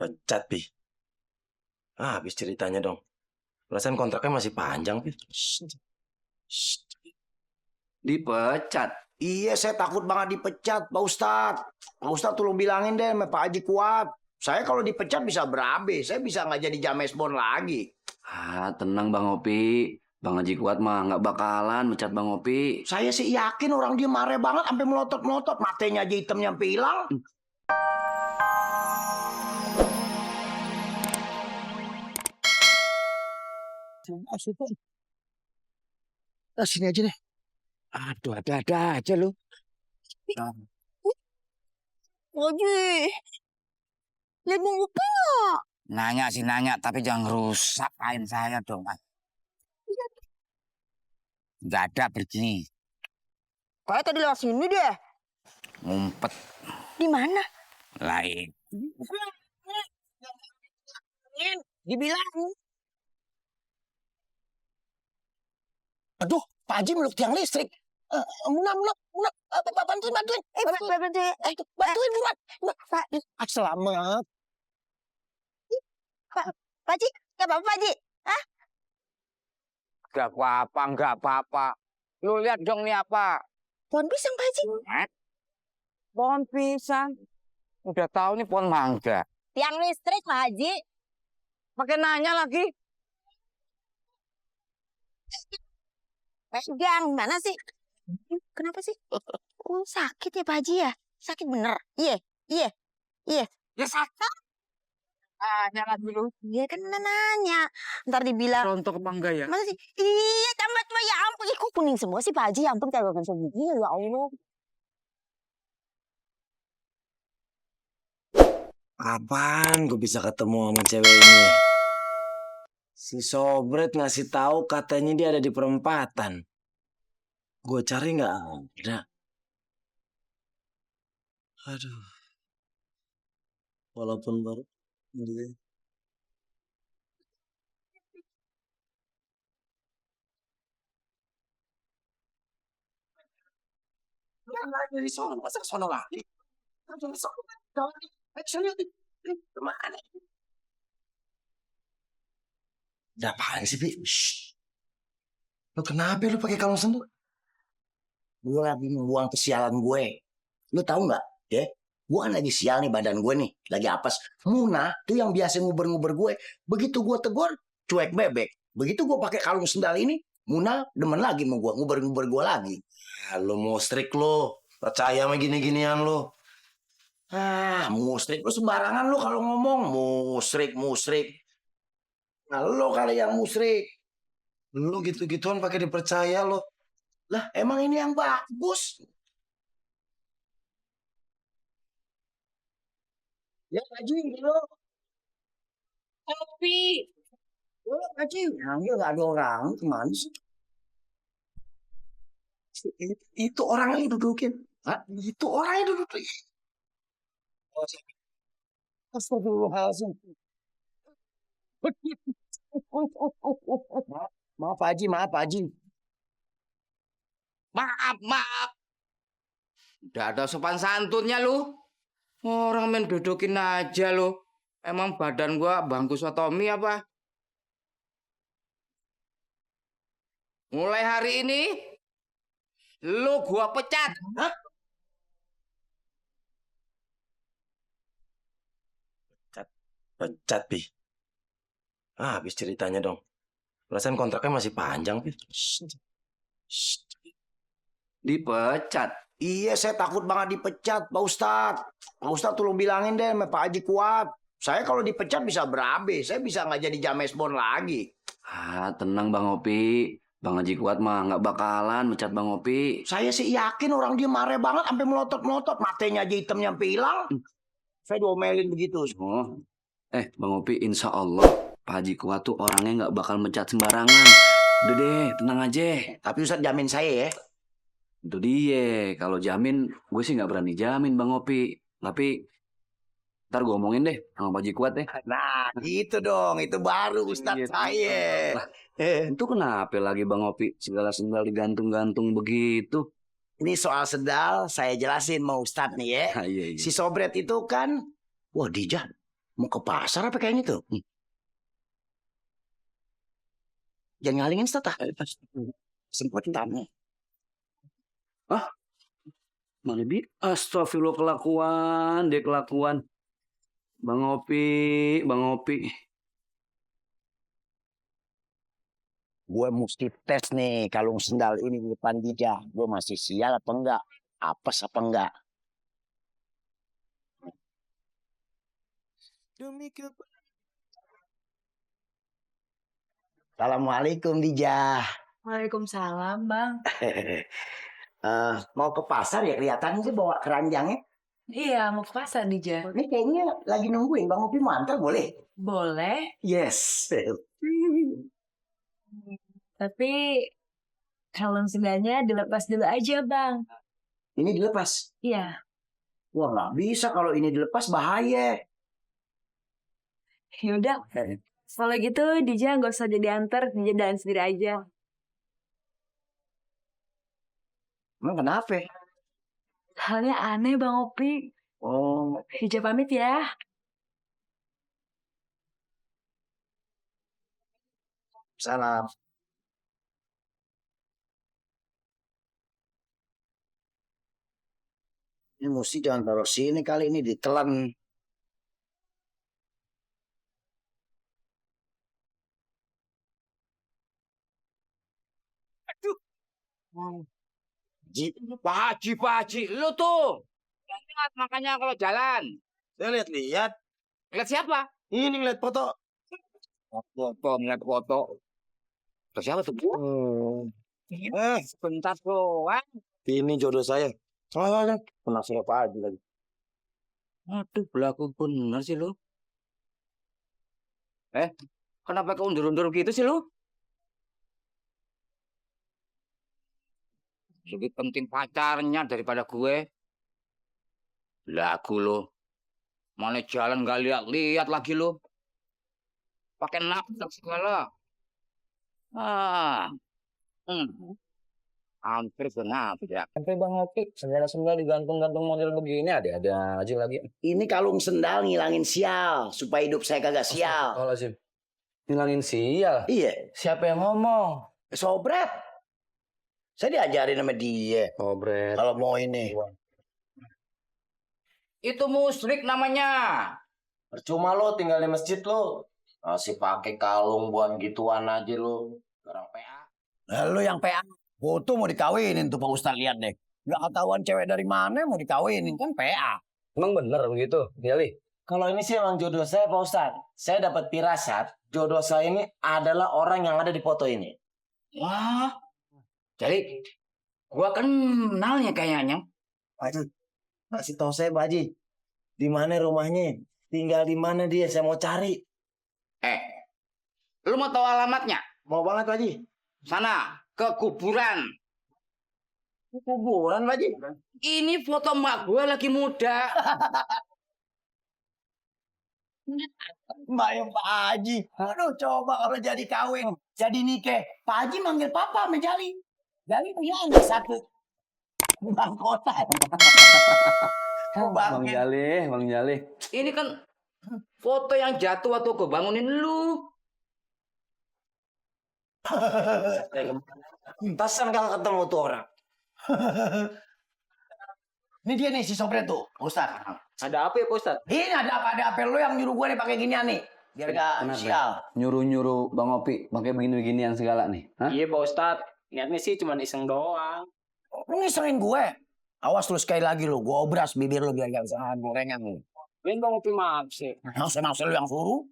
Pecat, Pi. Habis ceritanya dong. Perasaan kontraknya masih panjang, Pi. Dipecat. Iya, saya takut banget dipecat, Pak Ustadz. Pak Ustadz tolong bilangin deh sama Pak Haji Kuat. Saya kalau dipecat bisa berabe, saya bisa nggak jadi jamesbon lagi. Tenang Bang Opi. Bang Haji Kuat mah nggak bakalan mecat Bang Opi. Saya sih yakin orang dia marah banget sampai melotot-melotot, matanya aja hitamnya sampai hilang. Sini aja deh. Aduh, ada-ada aja lu. Haji, lihat Bang Upi nggak? Nanya sih nanya, tapi jangan rusak kain saya dong. Nggak ada pergi. Kayak tadi lewat sini deh. Ngumpet Di mana? lain. Dibilang. Aduh, Pak Haji meluk tiang listrik. Bantuin. Bantuin buruan. Selamat. Pak Haji, nggak apa-apa Pak Haji. Hah? Nggak apa-apa. Lu lihat dong nih apa? Pohon pisang Pak Haji. Pohon pisang. Udah tahu nih pohon mangga. Tiang listrik Pak Haji. Pakai nanya lagi. Pegang, mana sih? Kenapa sih? Oh, sakit ya Pak Haji ya? Sakit bener? Iya. Ya sakit. Nanya lagi lu. Iya kan nanya. Ntar dibilang. Rontok apa enggak ya? Masa sih? Iya, tambah tua ya ampun. Ih, kok kuning semua sih Pak Haji? Ya ampun, kagak bisa begini ya Allah. Kapan gue bisa ketemu sama cewek ini? Si Sobret ngasih tahu katanya dia ada di perempatan. Gue cari nggak ada. Aduh. Walaupun baru. Dari sono, masa sono lagi? Dari sono, kemana? Ada apaan sih, Pi? Lu kenapa lu pakai kalung sendal? Gue lagi membuang kesialan gue. Lu tahu nggak? Ya, gue kan lagi sial nih badan gue nih, lagi apes. Muna tuh yang biasa nguber-nguber gue. Begitu gue tegur, cuek bebek. Begitu gue pakai kalung sendal ini, Muna demen lagi sama gue, nguber-nguber gue lagi. Lu musrik lu. Percaya sama gini-ginian lu. Musrik lu sembarangan lu kalau ngomong. Musrik. Nah, lu kali yang musrik. Lu gitu-gituan pakai dipercaya lu. Lah, emang ini yang bagus. Ya, Haji, lu. Kopi. Haji, nggak ada orang. Kemana sih? Itu orangnya dudukin. Hah? Itu orangnya dudukin. Astagfirullahaladzim. Maaf Pak Haji. Maaf. Udah ada sopan santunnya lu. Orang main dudukin aja lu. Emang badan gua bangku sotomi apa? Mulai hari ini lu gua pecat. Hah? Pecat, Pi. Habis ceritanya dong. Perasaan kontraknya masih panjang, Pi. Dipecat. Iya, saya takut banget dipecat, Pak Ustadz. Pak Ustadz tolong bilangin deh sama Pak Haji Kuat. Saya kalau dipecat bisa berabe, saya bisa nggak jadi jamesbon lagi. Tenang Bang Opi. Bang Haji Kuat mah nggak bakalan mecat Bang Opi. Saya sih yakin orang dia marah banget sampai melotot-melotot, matanya aja hitamnya sampai hilang. Saya diomelin begitu. Oh. Bang Opi, insya Allah Pak Haji Kuat tuh orangnya nggak bakal mecat sembarangan. Udah deh, tenang aja. Tapi Ustadz jamin saya ya. Itu dia. Kalau jamin, gue sih nggak berani jamin Bang Opi. Tapi ntar gue omongin deh sama Pak Haji Kuat deh. Nah, gitu dong. Itu baru Ustadz saya. Itu kenapa lagi Bang Opi segala sendal digantung-gantung begitu? Ini soal sendal saya jelasin mau Ustadz nih ya. Iya. Si Sobret itu kan, wah Dija, Mau ke pasar apa kayaknya tuh? Jangan ngalingin Stat. Sempet tamu. Mana bi? Astagfirullah, kelakuan, deh kelakuan. Bang Opi, Bang Opi. Gue mesti tes nih kalung sendal ini di depan dia. Gue masih sial apa enggak? Apes apa enggak? Assalamualaikum Dija. Waalaikumsalam, Bang. Mau ke pasar ya, kelihatan sih bawa keranjangnya. Iya, mau ke pasar, Dija. Ini kayaknya lagi nungguin Bang Opi mau antar, boleh? Boleh, Yes. tapi kalung sendalnya dilepas dulu aja, Bang. Ini dilepas. Iya, Wah, nggak bisa kalau ini dilepas, bahaya. yaudah. Kalau gitu, Dija nggak usah jadi antar, Dija jalan sendiri aja. Emang kenapa? Halnya aneh, Bang Opi. Oh, Dija pamit ya. salam. Ini mesti jangan taruh sini kali ini ditelan. Ji, Pak Haji, Pak Haji, lu tuh. Lihat makanya kalau jalan. Saya lihat-lihat. Lihat siapa? Ini ngeliat foto. Foto, ngeliat foto. Terus siapa tuh? Sebentar doang. Ini jodoh saya. Soalnya pernah siapa aja lagi. Aduh, belaku bener sih lu. Kenapa kau undur-undur gitu sih lu? Lebih penting pacarnya daripada gue. Belaku lu. Mana jalan gak lihat-lihat lagi lu. Pakai nafsu segala. Hampir benar ya. Sampai Bang Opi, sendal-sendal digantung-gantung model begini ada aja lagi. ini kalung sendal ngilangin sial supaya hidup saya kagak sial. Kalau sih hilangin sial. Iya, Siapa yang ngomong? sobret. Saya diajarin sama dia. Oh, Bret. Kalau mau ini, Itu musrik namanya. Percuma lo tinggal di masjid lo. Masih pakai kalung buat gituan aja lo. Orang PA. lu yang PA. Foto mau dikawinin tuh Pak Ustadz, lihat deh. Gak ketahuan cewek dari mana mau dikawinin, kan PA. Emang bener begitu, Gali? Kalau ini sih emang jodoh saya Pak Ustadz. Saya dapat firasat. Jodoh saya ini adalah orang yang ada di foto ini. Wah. Jadi gua kenalnya kayaknya. Pak Haji, kasih tahu saya Pak Haji. Di mana rumahnya? Tinggal di mana dia? Saya mau cari. Lu mau tahu alamatnya? Mau banget Pak Haji. Sana, ke kuburan. Kuburan Pak Haji. Ini foto mak gue lagi muda. Mbak yang Pak Haji. Aduh, coba kalau jadi kawin, jadi nikah. Pak Haji manggil papa sama Jali. Jali punya anak satu. Bangkotan. Bang Jali. Ini kan foto yang jatuh waktu gue bangunin lu. Tasan kalau ketemu tuh orang. Ini dia nih si Sobret tuh, Pak Ustadz. Ada apa ya Pak Ustadz? Ini ada apa lu yang nyuruh gue nih pakai ginian nih. Biar gak Kenapa? sial. Nyuruh-nyuruh Bang Opi pakai begini-beginian segala nih. Hah? Iya Pak Ustadz. Niatnya sih cuma iseng doang. Lu ngisengin gue. Awas lu sekali lagi lu, gue obras bibir lu biar gak bisa gorengan lu. Ini Bang Opi maaf sih. Maksud lu yang suruh.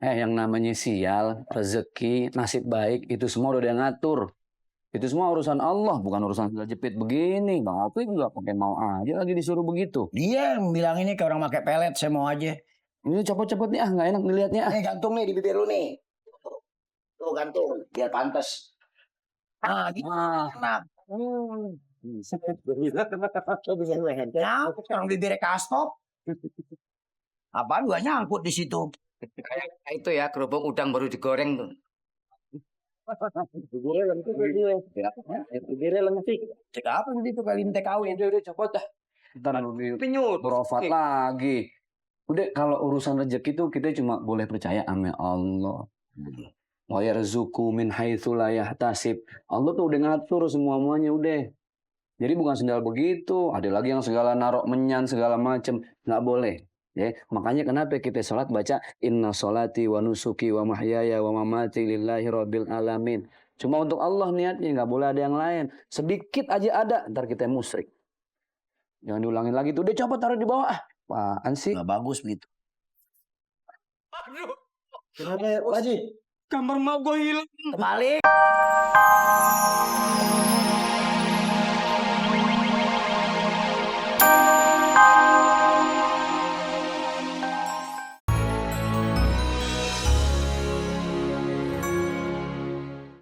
Yang namanya sial, rezeki, nasib baik, itu semua udah dia ngatur. Itu semua urusan Allah, bukan urusan sendal jepit begini. Bang Opi juga pakai mau aja lagi disuruh begitu. Dia yang bilang ini kayak orang pakai pelet, saya mau aja. Ini copot-copot nih, nggak enak dilihatnya. Nih gantung nih di bibir lu nih. Tuh gantung, biar pantas. Gitu. Enak. Bisa gue ya, orang bibirnya kastop. Apaan gua nyangkut di situ. Kayak itu ya, kerupuk udang baru digoreng tuh. Bibirnya lentik. Cek apa begitu kali ini TKW. Udah copot dah. Ntar lebih Penyut. berofat lagi. Udah kalau urusan rezeki itu kita cuma boleh percaya sama Allah. Wa yarzuqu min haitsu la yahtasib. Allah tuh udah ngatur semuanya udah. Jadi bukan sendal begitu. Ada lagi yang segala narok menyan segala macem, nggak boleh. Ya, makanya kenapa kita sholat baca inna sholati wa nusuki wa mahyaya wa mamati lillahi rabbil alamin. Cuma untuk Allah niatnya, nggak boleh ada yang lain. Sedikit aja ada, ntar kita musyrik. Jangan diulangin lagi tuh. Udah coba taruh di bawah. Apaan sih? Nggak bagus begitu. Aduh, Kenapa Pak Haji? kamar mau gue hilang. Terbalik.